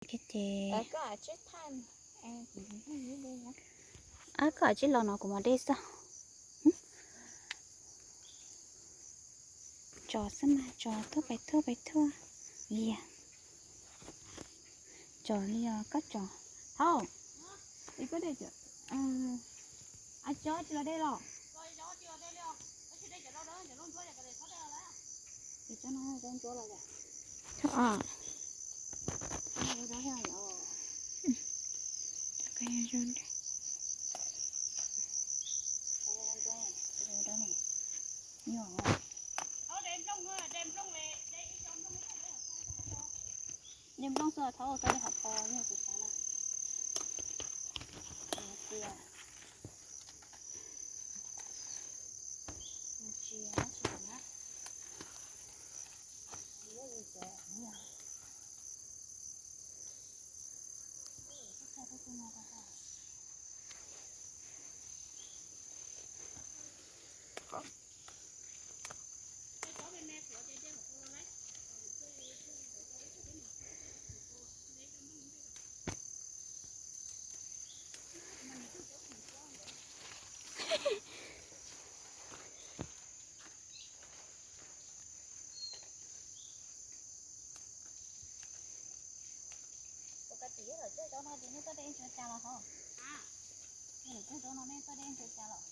Ces koj tsib los no kuv mas dej xwb. Tso xwb mas, tso thuaj pais thuaj pais thuaj. Yog tso li os, koj tso. Hauj, koj dej, a, tso tsis los dej los? Dej nplooj xwb, thaub tau dej hov po yog kuv xav na. Tias mus tsis tsis na. Ua ka tim lawm coj cov no ces nej tuaj de ntsuav cas los hov? Lawm coj cov no nej tuaj de ntsuav cas los?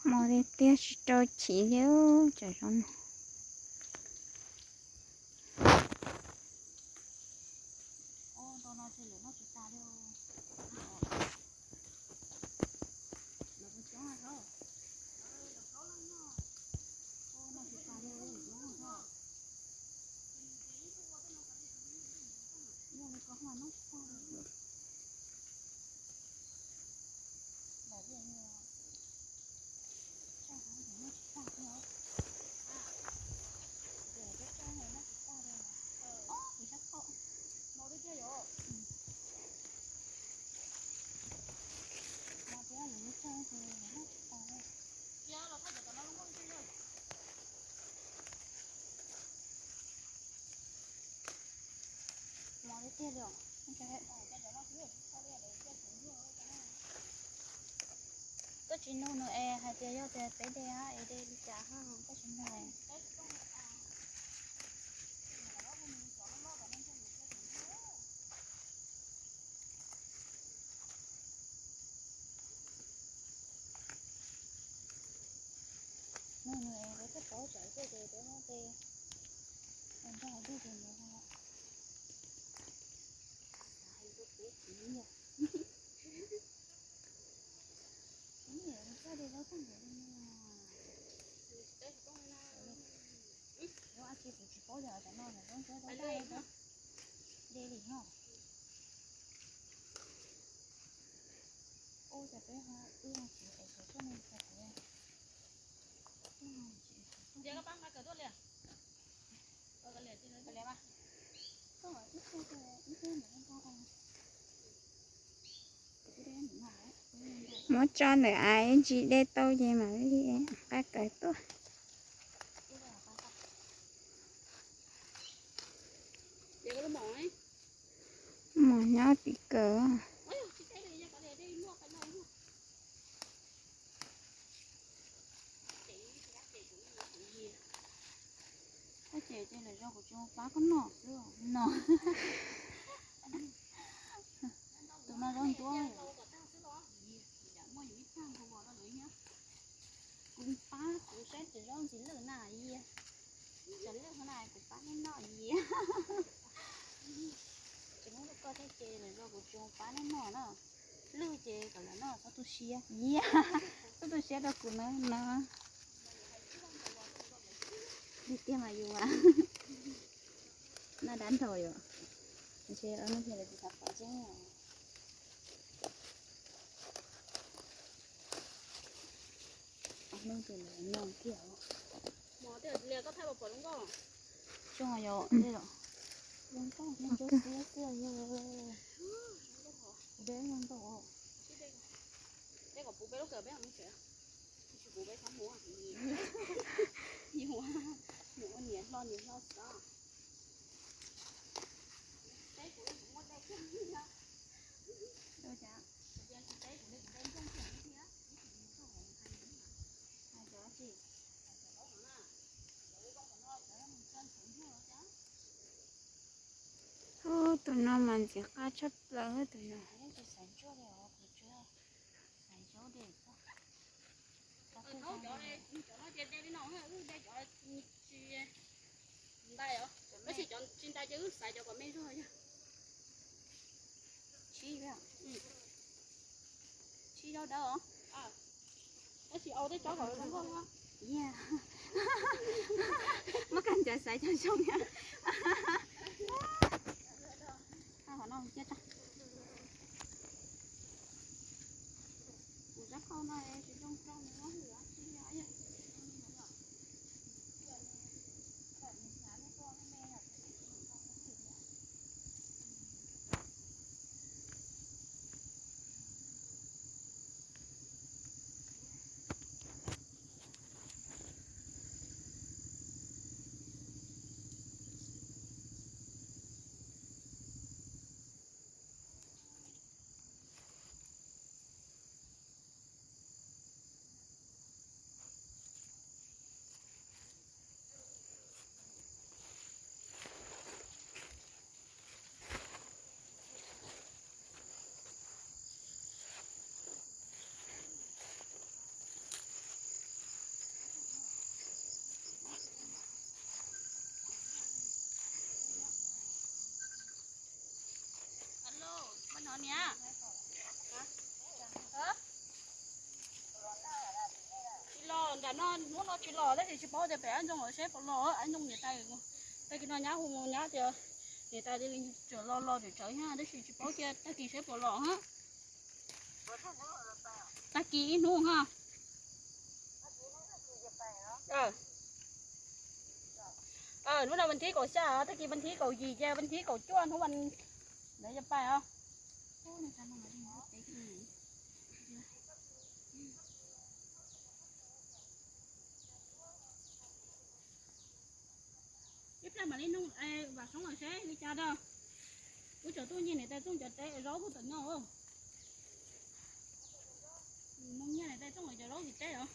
Mos tiag tiag tsis rau chiv li, tsam zov no. Koj tsis nug nws es hais tias yog tias peb de es de li cas, koj tsis nug. Nug nws es lawv twb paub tsam tej ces peb muab tej nrog hais dej ces nws ho hais rau peb tsis yog. Tsis yog koj de zaub tag nrho li no. Ua tsis, kuv tsis paub yog cov no yog zaub ntsuab zaub daj, de li no. Ua cas peb ho ib leeg tsis es kuv tuaj neeg txog kuv. Muab tso ntawm av ib ntsis dej tau ces mam li nqa kawm tuaj. Mos nyob tim kawm. Koj ces ces lawm zoo kuv tsis mus pab koj noj xwb no. Tus no zaub ntsuab. Kuv pab kuv saib tus zaub ntxim lwj na yia. Pab noj noj na, lwj ces kom lawv noj txhob tu siab, txhob tu siab rau kuv na no. Tiag tiag mas yus noj dab nrho yom, ntshe no thiaj li tsis xav pom zeeb. Hnub twg lawv noj kiag. Tsuag yom, zoo nkauj, zoo nkauj xwb xwb. Dej zoo nkauj. Dej kom puv peb lub kawm peb mus tsev. Tsis puv peb txhob mus. Mus ua niam hlo niam hlo xwb. Teb kuv li kuv muaj dej kiag li. Teb kuv li kuv dej ntsoog kiag li thiab. Hais cov tsis Ub, tus no mas ntxim qab tshaj plaws tus no. Tab sis cov tsis ntais ces wb xaiv cov kom me zog yog. Tsis zaub dawb os. Tab sis au tej tsob kom zoo nkauj. Muab kag ncaws xaiv cov zoo. Qhov no cia tso. Kuv rab phau no tsis zoo rau nws muab hwm tsis li. Tsis los nram no, hnub no tsis los tab sis tsis paub tias pem Ab Ntxoo los seb puas los, Ab Ntxoo niam tais, tag kis no nyab hu nyab tias niam tais li li tseem los los tseem tsawv thiab tab sis tsis paub cia tag kis seb puas los hab. Tag kis ib hnub hab. Hnub no vas thib kaum xya, tag kis vas thib kaum yim ces vas thib kaum cuaj hnub lawv yuav pais os. Ib pliag mam li nug Vam Xoob los seb li cas rau. Wb tseem tuaj nyiag niam tais Txooj cov teb zaub puag tom no. Nug nyiag niam tais Txooj cov zaub vim teb os.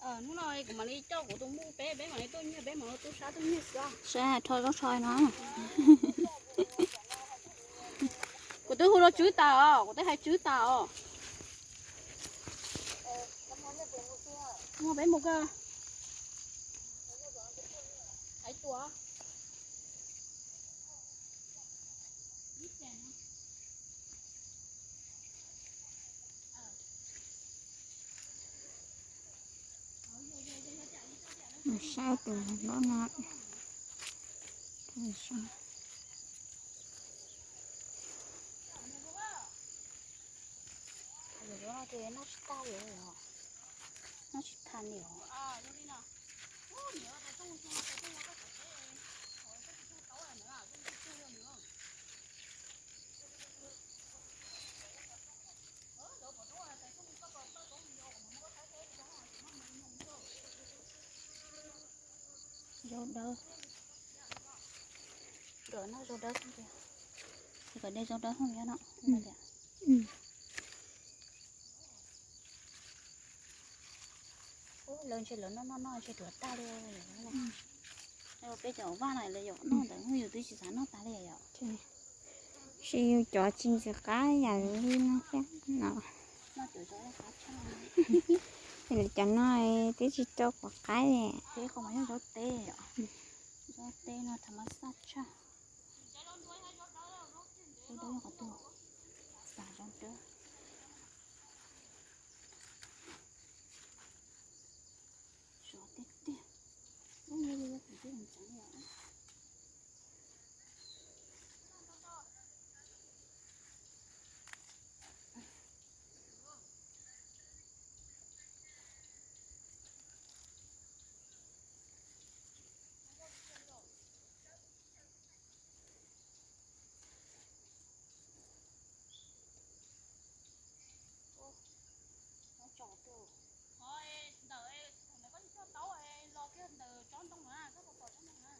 Hnub no kuv mam li coj kuv tus muj peb, peb mam li tuaj nyiag, peb mam li tuaj sab tuaj nyiag xwb. Saib rho zaub rho no. Kuv twb hu rau Tswb tas os, kuv twb hais Tswb tas os. Muaj peb mus koj. Hais tua. Saib tus npab no. Noj tsis tag li os. Noj tsis tag li os. Zaub dawb. Kom noj zaub dawb, kom de zaub dawb hauv nyob no. Lawv ntshe lawv noj noj noj ntshe ruam tag li. Peb cov vaj no lawv yuav noj ntawd yus twb tsis xav noj tas li yom. Sis yus cov tsis ntxim qab yam li no thiab no. Cov no twb tsis tau quav qaib li. Tej no tham mas xaj tshaj. Ub, dawb qhov twg, xav zoo dawb. Sov tiag tiag. Ub, yog yog yog kuv twb mus tsev lawm. Ntawm, thaum ntawd koj tsis txog taub los kiag ntawm tsob ntoo na, koj puas pom tsob ntoo na?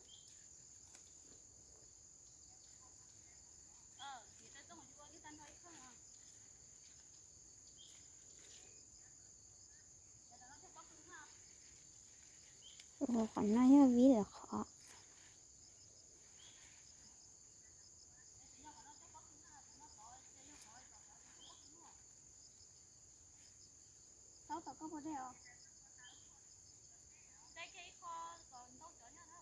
Ua, qhov no yog vib lawm qhov. Taub tom koj puas dej os? Dej kiag ib qho kom ntau cov nyob na.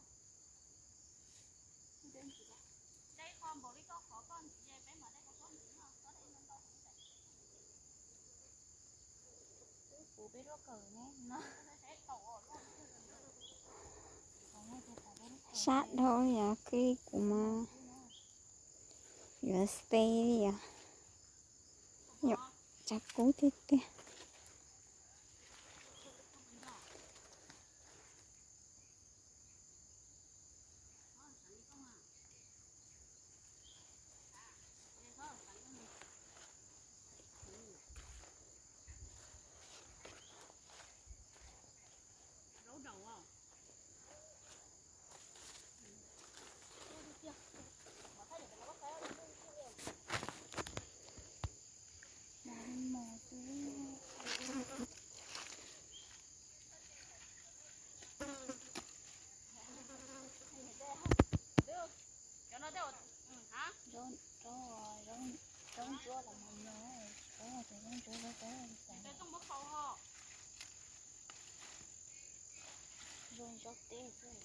Dej ib qho npaum li koj qhov koj ntxiv ces peb mam dej qhov koj ntxiv no, koj dej ntau ntau. Twb puv peb lub kawm ne no. Sab dhau li os, kuv mas yuav stay li os. Yom, tshav kub tiag tiag. Zoo ntsuab los mus no, tsis paub hais tias zoo ntsuab zaub taub li cas. Zoo zaub teb xwb.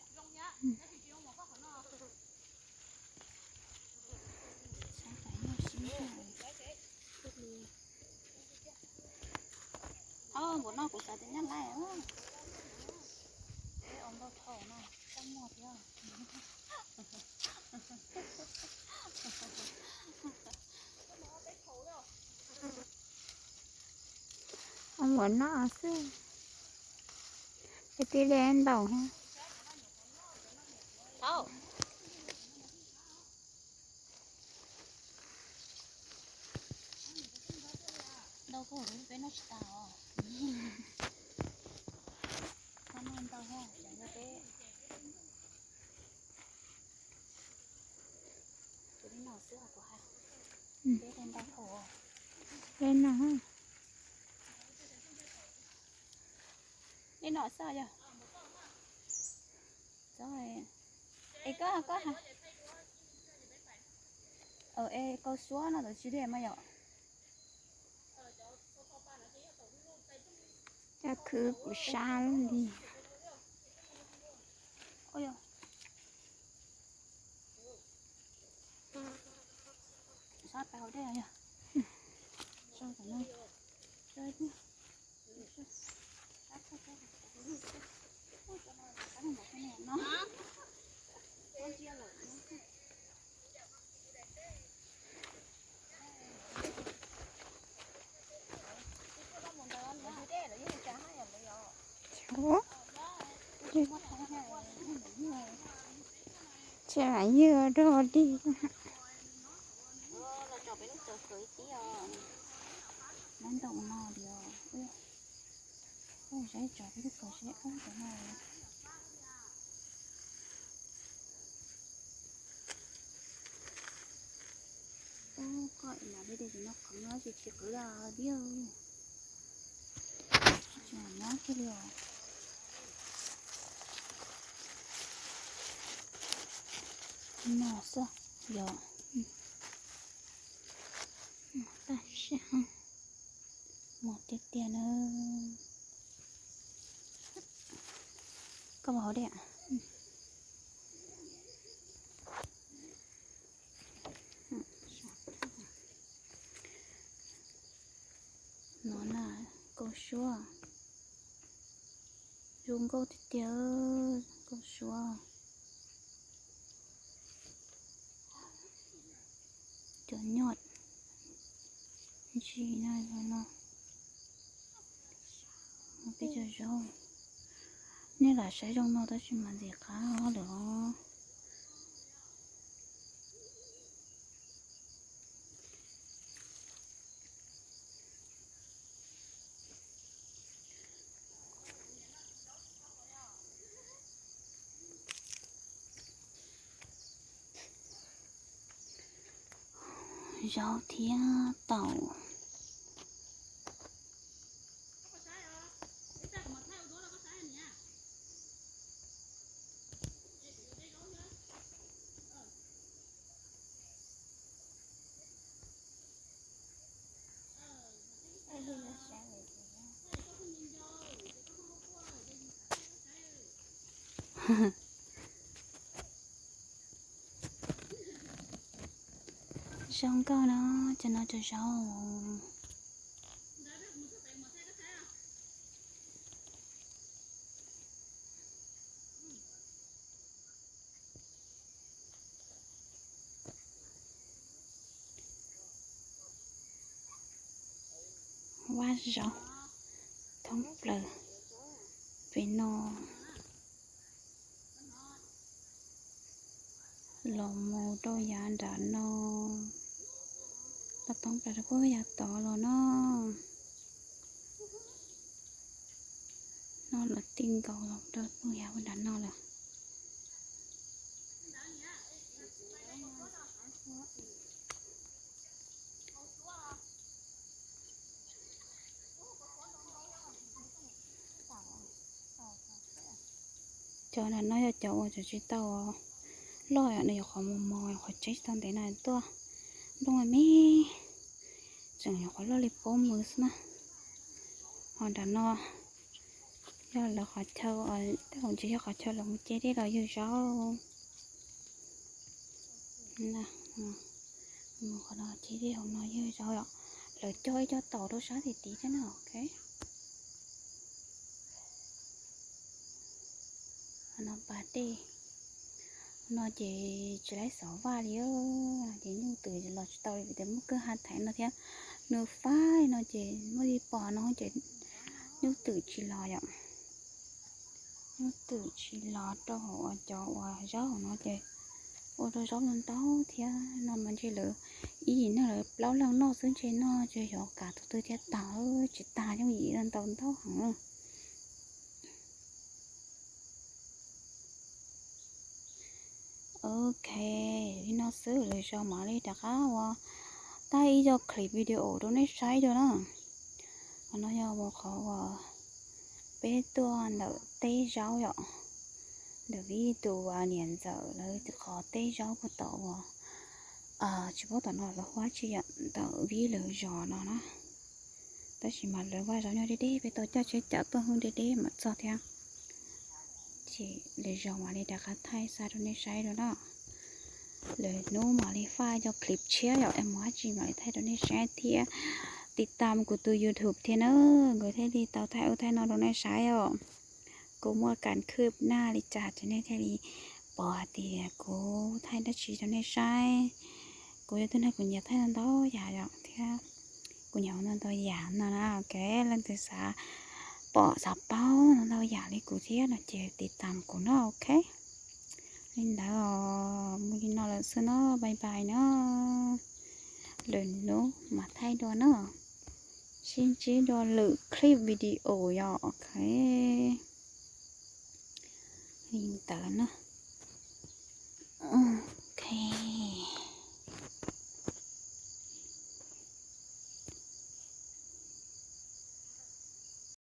Txhob npum no kuv xav tias nyab laj, peb ua ntau dhau no, txaj muag thiab. Ua npum no xwb. Ces tib li ntaus. Ntau kawg li, peb noj tsis tas os. Koj noj ntau thiab, tseem yog peb. Tus li no xwb os kuv hais. Peb li ntau hauv. Li no. Li no xwb yog. Es koj, koj hais. Es koj suab no tau tsis li mas yom. Cov khwv kuv sab li. Sab pais hauv dej yog. Tsiaj lam ywg dog dig. Saib tso peb lub kawm seb ub cov no. Ub, koj mam li de cov no qhwv no tsis tsis qhwv li diam. Tsis nyob kiag li os. No xwb yog. Tab sis mos tiag tiag na. Koj mus hauv dej. Zoo nkauj tiag tiag, zoo nkauj suav. Cov nyuj ntsis no no, peb cov zaub. Nej lam saib zoo no tab sis mas ntxim qab lawm os. Zaub thiab taum. Zoo nkauj no, cov no cov zaub. Vaj zaub thoob plaws pem no los mus rau yav nram no, los thoob plaws rau puag yav tod los no. No los ti nkaus los rau puag yav nram no lawm. Cov nram no yog cov uas tseem tsis tau loj, nws yog qhov mos mos, qhov tseeb tsis tau ntev no tuaj. Nplooj me, tseem yog qhov loj li pob mws xwb na. Ho nram no yog lawv qhov chaw, tej zaum ntshe yog qhov chaw lawv mus ce dej los ywg zaub. Mus qhov no ce dej hauv no ywg zaub os. Lawv cog ib co taum rau sab tim tid thiab na, ok. No pas dej no ces tsis laib xov vaj li, ces nyuj twm los tsis tau li vim tias muaj kwj ha thaiv no thiab. Nws fab li no ces muaj li pom no ces nyuj twm tsis los yom. Nyuj twm tsis los rau hauv cov uas zaub hauv no ces ua rau zaub no ntau thiab. No mas ntshe lawv ib yim neeg lawv plaub leeg noj xwb ntshe noj tsis yog kav tus twg thiaj tag, tsis tag yooj yim ntau ntau heev. Ok, li no xwb lwm zaus mam li rov qab ua tag ib co clip video rau nej saib dua na. Qhov no yog ua qhov uas peb tuaj ntawm teb zaub yom, ntawm Vib tus niam ntxawm lawv qhov teb zaub puag tom uas tsis paub tom no lawv hu dab tsi yom, ntawm Vib lawv zos no na. Tab sis mas lawv vaj zaub nyob deb deb, peb tau coj tsheb cav tuaj hub deb deb mam txog thiab. Ces lwm zaus mam li rov qab thaij xa rau nej saib dua na. Lwm hnub mam li faj cov clip tshiab yom, es mus dab tsi mam li thaij rau nej saib thiab. Tiv tam kuv tus YouTube thiab na, kuv thiaj li tau thaij ub thaij no rau nej saib os. Kuv muaj kam khwb naj li cas ces nej thiaj li pom hais tias kuv thaij dab tsi rau nej saib. Kuv yog tus neeg kuv nyiam thaij ntau ntau yam yom thiab kuv nyiam ua ntau ntau yam no na, ok. Leej twg xav pom xav paub ntau ntau yam li kuv thiab no ces tiv tam kuv no, ok. Li ntawd os, mus li no lawm xwb no, bye bye na. Lwm hnub mam thaij dua na. Sib ntsib dua lwm clip video yom, ok. Li ntawd na.